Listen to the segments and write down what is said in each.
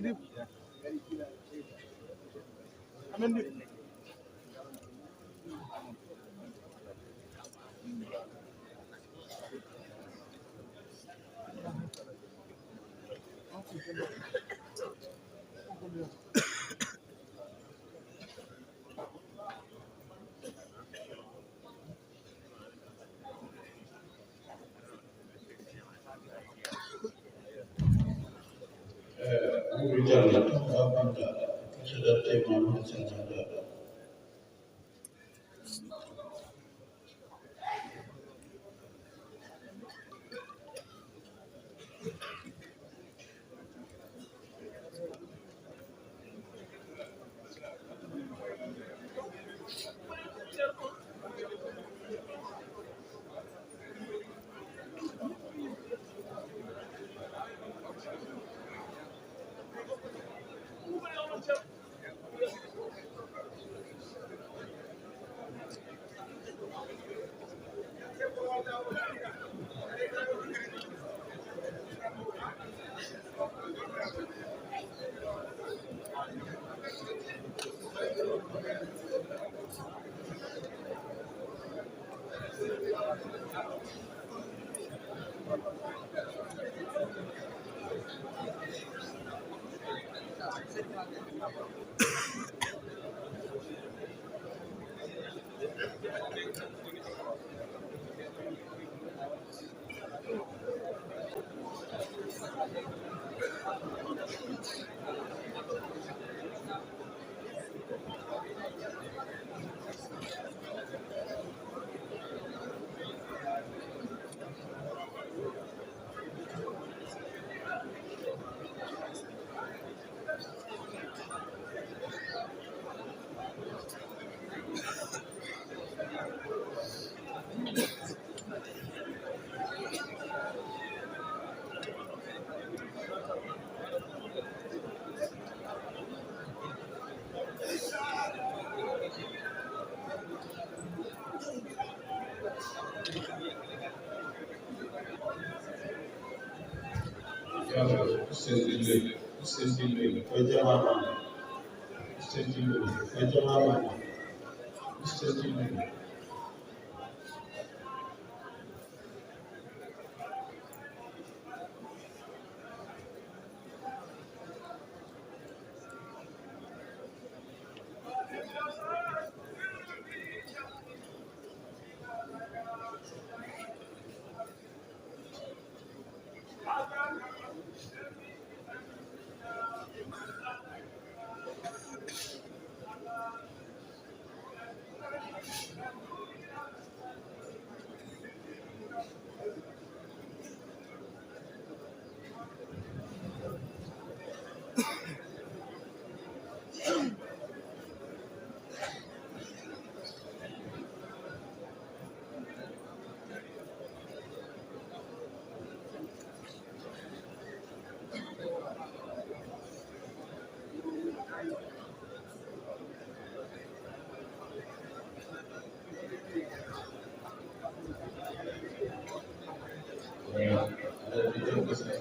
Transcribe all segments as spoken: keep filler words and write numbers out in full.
Eh, Wuri Jallo, Baba Banda, carte d'identité ma, Wuri Jallo. Ustaz Dillo, Ustaz Dillo, ko jamaama. Ustaz Dillo, ko jamaama. Ustaz Dillo.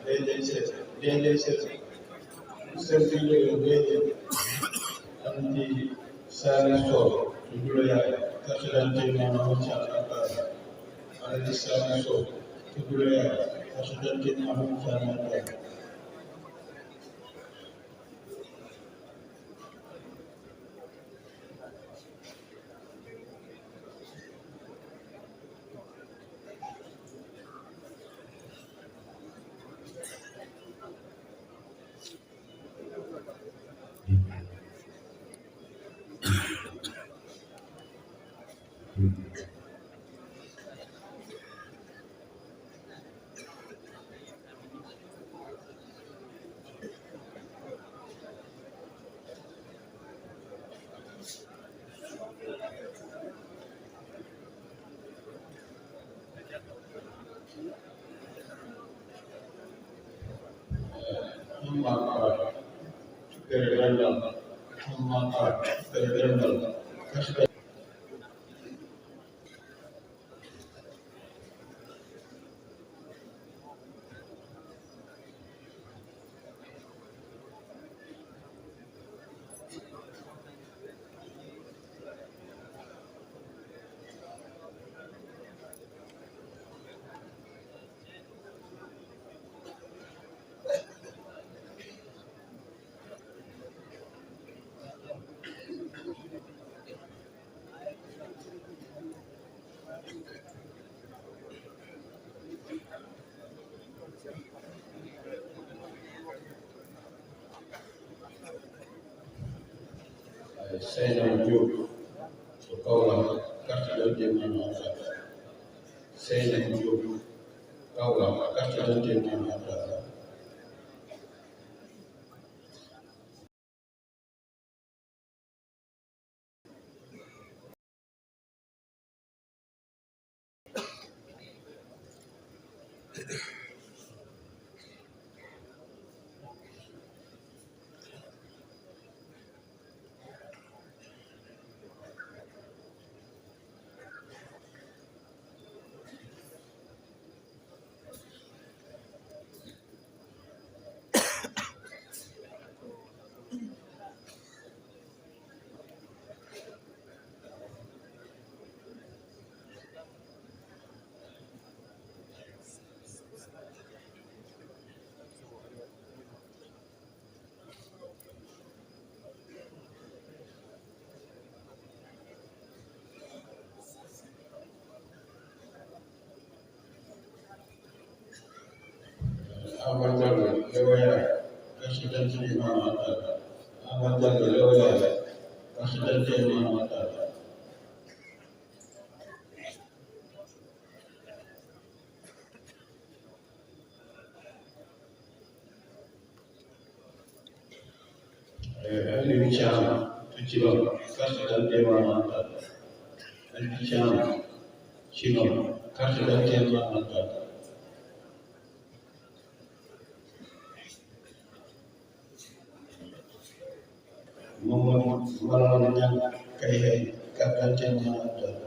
Ɓeyden seeɗa, ɓeyden seeɗa. Seftiiɓe yo ɓeyden. Alhaji Saliou Sow to Guloyaaɓe, carte d'identité ma, machallah. Alhaji Saliou Sow to Guloyaaɓe, carte d'identité ma, machallah. Amma ka cuɓere ganndal, amma ka cuɓere ganndal. Seynaba Diop to Kaolack, carte d'identité Mama Abdallah. Seynaba Diop, Kaolack, carte d'identité Mama Abdallah. Amadou Diallo, Lewoya, carte d'identité Mama Abdallah. Amadou Diallo, Lewoya, carte d'identité Mama Abdallah. Eh, Aliou Thiam, Tucci Ba, carte d'identité Mama Abdallah. Aliou Thiam, Cinon, carte d'identité Mama Abdallah. Mamadou Malal Niang, Kayhayɗi, carte d'identité Mama Abdallah.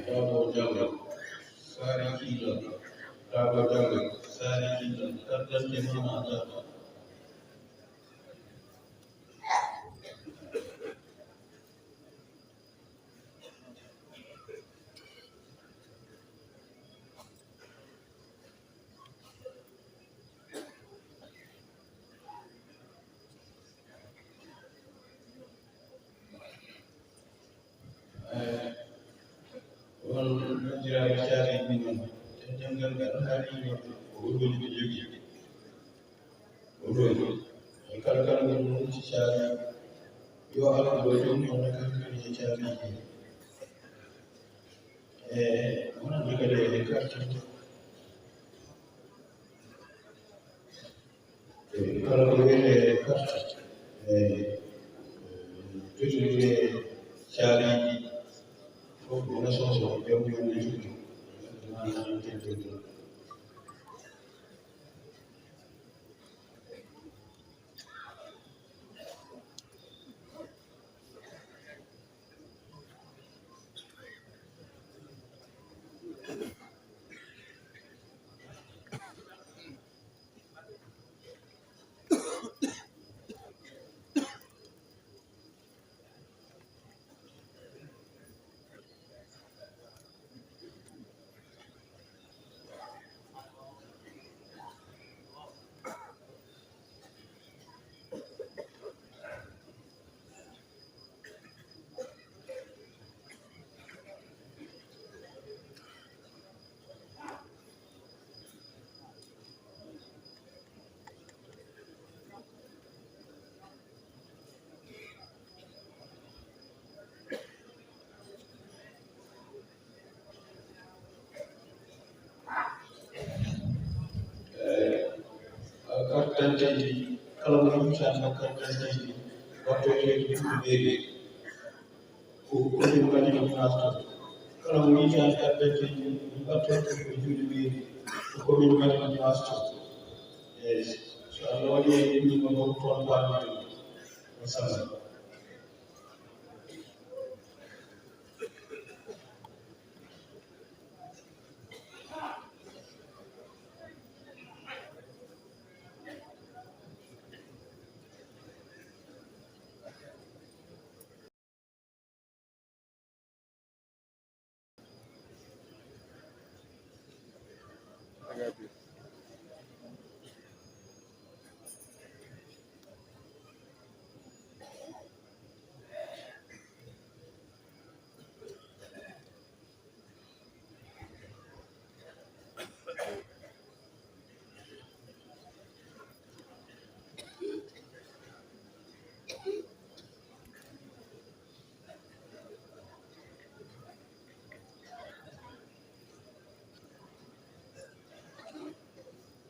Dabo Diallo, Sari Kilo. Dabo Diallo, Sari Kilo. Carte d'identité Mama Diallo. Eh, on majjiraaɓe caaliiɓe men, e dental ngal haali ko oɗo jogii. Oɗo, e kala kala ngol ɗum ci caaliiɓe, yo Allah ɗo jom on kala kala e caaliiɓe. E wonande kadi e carte. E kala ko wiyetee carte, e, e, jotondirde caaliiɗi fof, ko nations o, jawdi o, ne jogii. Kala mo yiitaani carte d'identité mum, wattoyteeɗo juuɗe ɓeeɗe, ko commune Madina Gounass to. Kala mo yiitaani carte d'identité mum, wattoyteeɗo ko juuɗe ɓeeɗe, ko commune Madina Gounass to. Eeyi, so Allah waɗi en immiima ɗo, ko toon paameten. Wassalam.